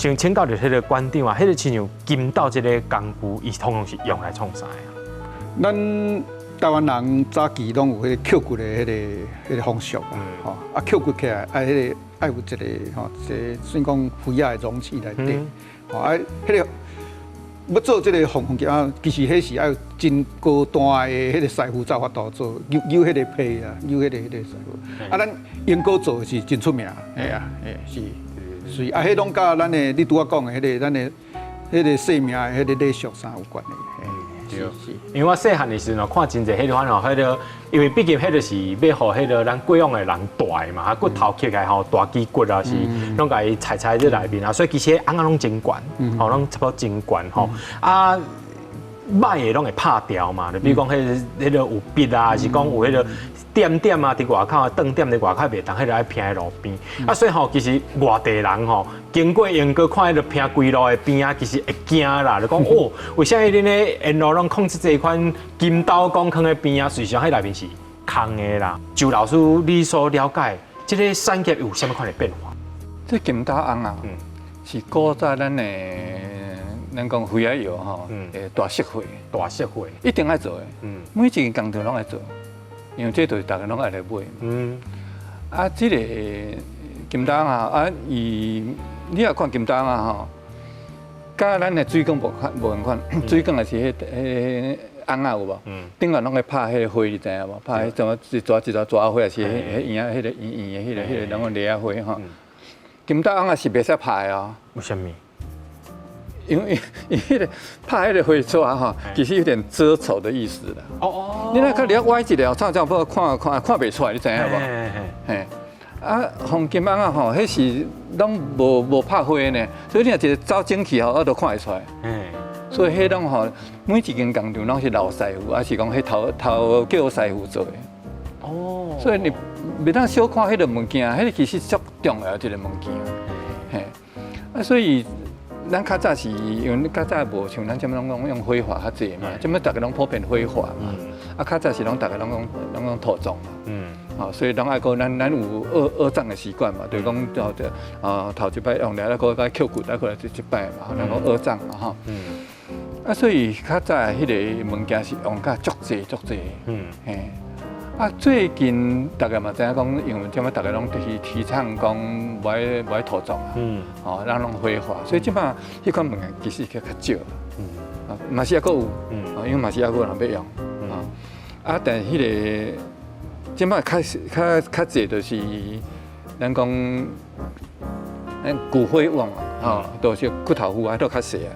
想請教著彼個館長啊，彼個親像金斗這个工具，伊通常是用來創啥啊？咱台灣人早期攏有彼个抾骨的彼个風俗啊，吼啊抾骨起來愛彼個愛有一個吼，一个算講灰仔的容器內底，吼啊彼個欲做這个黃金啊，其實彼是愛有真高段的彼个師傅才有法度做，扭扭彼個皮啊，扭彼個師傅。啊，咱英國做的是真出名，嘿啊，嘿是，是啊，彼攏佮咱的你拄仔講的彼個咱的彼個生命的彼個禮俗啥有關係。對，因為我細漢的時陣哦，看真濟彼个款吼，彼个因為畢竟彼个是欲予彼个咱過往的人蹛嘛，骨頭抾起來吼，大支骨啊是攏共伊裁裁佇內面啊，所以其實尪仔攏真懸，吼攏差不多真懸吼，啊歹的攏會拍掉嘛，就比如講彼个有筆啊，還是講有彼个點點啊，佇外口啊，斷點佇外口袂當，彼个愛刉佇路邊。啊，所以吼，其實外地人吼，經過英國看彼个刉規路的邊啊，其實會驚啦，就講哦，為啥物恁咧沿路攏放這濟款金斗公囥佇邊啊？事實上，彼內面是空的啦。周老師，你所了解，這個產業有啥物款的變化？這金斗尪啊，是古早咱的咱講灰仔窯吼，大釋貨，大釋貨一定愛做的，每一間工廠攏愛做。因為這就是逐家攏愛來買。啊，這个金斗尪啊，伊你若看金斗尪吼，佮咱的水管無款無仝款，水管也是彼尪仔有無？頂懸攏會拍彼个花，你知影無？拍彼種一撮一撮撮花，也是彼圓仔彼个圓圓的彼个咱講梨仔花吼。金斗尪仔是袂使拍的哦。為啥物？因為伊彼个拍彼个花撮吼，其實有點遮醜的意思啦。哦哦。你若較了歪一個，怎怎不看看看袂出來，你知影無？嘿。啊，黃金尪仔吼，彼是攏無拍花呢，所以你若一个走整齊吼，我都看會出來。所以彼攏吼，每一間工廠攏是老師傅，還是講彼頭頭叫師傅做的。哦。所以你袂當小看彼个物件，彼个其實足重要一个物件。嘿。啊，所以咱較早是因為較早無像咱這擺攏講用火化較濟嘛，這擺逐家攏普遍火化嘛。啊，較早是攏逐家攏講土葬嘛。哦，所以攏愛講咱有訛葬的習慣嘛，就是講就啊頭一擺用了，啊閣閣抾骨，啊閣來一擺嘛，咱講訛葬嘛吼。啊，所以較早彼个物件是用甲足濟足濟。嘿。啊，最近逐家嘛知影講，因為這擺逐家攏提倡講無愛土葬啊，哦，咱攏火化，所以這擺彼款物件其實較較少。啊，嘛是猶閣有，因為嘛是猶閣有人欲用，啊，啊，但彼个這擺較較較濟就是咱講咱骨灰甕啊，吼，都是骨頭灰啊，都較細啊。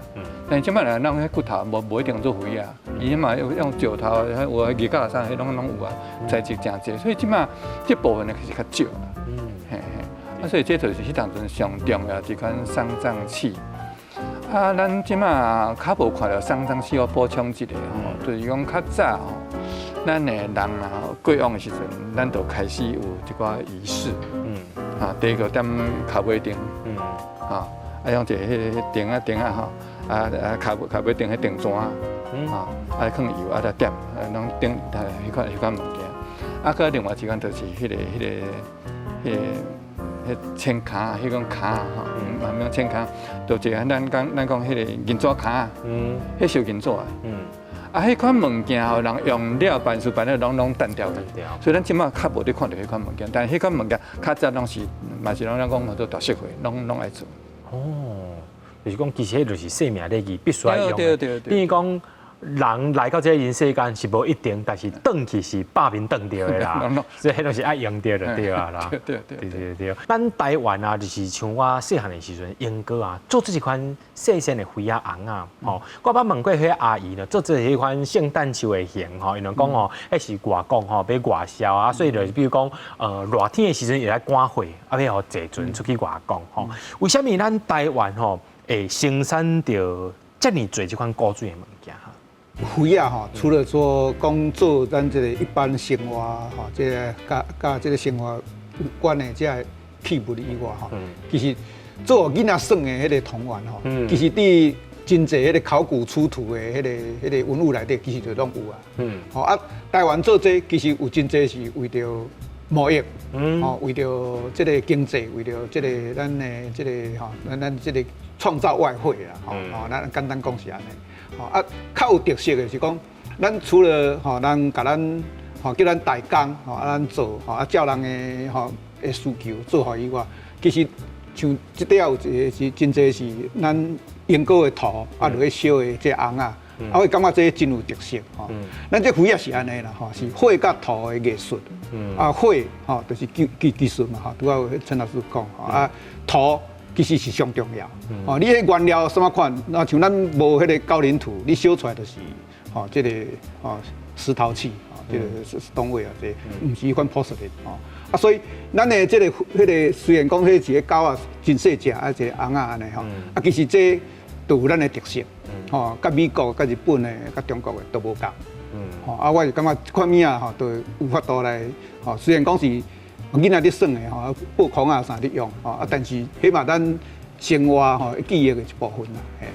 但這擺人咱彼骨頭無一定做灰啊，伊嘛用用石頭，有日甲啥，彼攏攏有啊，材質誠濟，所以這擺這部分呢其實較少啦。嘿嘿，啊，所以這就是彼當陣上重要一款喪葬器。啊，咱這擺較無看著喪葬器，我補充一下吼，就是講較早吼，咱的人啊過往的時陣，咱就開始有一寡儀式。啊，第一個點跤尾燈。啊，啊用一個彼个燈仔燈仔吼。啊啊，跤尾燈彼燈盞，啊，啊囥油啊來點，啊攏頂彼款物件。啊，閣另外一款就是彼个錢卡，彼種卡吼，慢慢錢卡，就一个咱講彼个銀紙卡，彼燒銀紙的。啊，彼款物件吼，人用了辦事辦了，攏淡掉去。所以咱這擺較無咧看著彼款物件，但彼款物件較早攏是嘛是攏咱講做大社會，攏愛做。哦。就是講，其實彼就是生命禮儀必須愛用的。等於講，人來到這个人世間是無一定，但是轉去是百面轉著的啦。所以彼攏是愛用著就對啊啦。對對對。咱台灣啊，就是像我細漢的時陣，英國啊，做這一款細細的灰仔尪仔，吼，我捌問過彼阿姨呢，做這一款聖誕樹的形吼，𪜶就講吼，彼是外國吼欲外銷啊，所以就是比如講，熱天的時陣會來趕貨，啊，欲予坐船出去外國吼。為啥物咱台灣吼會生產著遮爾濟這款古錐的物件？灰仔吼，除了說講做咱這个一般生活吼，這个佮這个生活有關的這个器物以外吼，其實做囡仔耍的彼个童玩吼，其實佇真濟彼个考古出土的彼个文物內底，其實就攏有啊。吼啊，台灣做這個其實有真濟是為著貿易，吼，為著這个經濟，為著這个咱的這个吼，咱這个創造外匯啦，吼，吼，咱簡單講是按呢，吼啊，較有特色的是講，咱除了吼，人共咱吼叫咱代工，吼啊，咱做吼啊，照人的吼的需求做予以外，其實像這塊有一个是真濟是咱英國的塗啊，落去燒的這甕仔。啊，我感覺這真有特色吼。咱這壺仔是按呢啦吼，是火佮塗的藝術。啊，火吼就是技術嘛吼，拄仔有陳老師講吼啊，塗其實是上重要。哦，你彼原料啥物款，那像咱無彼个高嶺土，你燒出來就是吼這个吼石陶器，吼這个 stoneware 啊，這毋是彼款 porcelain 吼。啊，所以咱的這个彼个雖然講彼一個狗仔真細隻啊，一个甕仔按呢吼，啊，其實這都有咱的特色，吼，佮美國、佮日本的、佮中國的都無仝。吼，啊，我是感覺這款物仔吼，都有法度來，吼，雖然講是囡仔咧耍的吼，布孔啊啥咧用，吼，啊，但是彼嘛咱生活吼記憶的一部分啦，嘿。